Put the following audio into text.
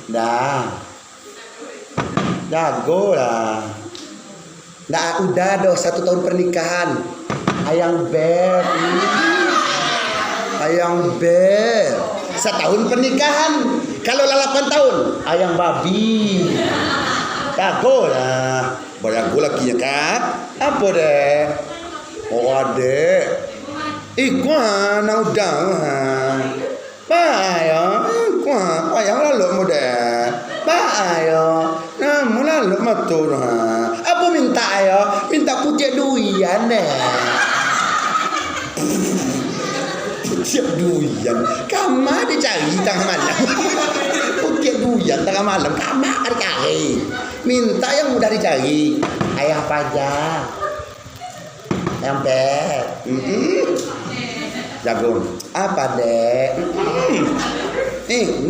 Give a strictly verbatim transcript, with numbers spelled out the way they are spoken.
Dah. Jagolah. Ndak udah doh satu tahun pernikahan. Ayang Beb. Hmm. Ayang Beb. Satahun pernikahan. Kalau lah lapan tahun, ayang babi. Jagolah. Bajago lakinyo, Kak. Apo deh? Oh, adek. Iko ha, nan udah ha. Payah, kuah, payah lalok modeh. Payah, namun lalok mato tu ha. Apo mintak ayo? Mintak putiak duian deh. Putiak duian. Kama dicari tangah malam. Putiak duian tangah malam. Kama dicari. Mintak yang mudah dicari. Ayah paja. Ayang Beb. Mm-mm. Jago. Apo deh? Mm-mm. Eh,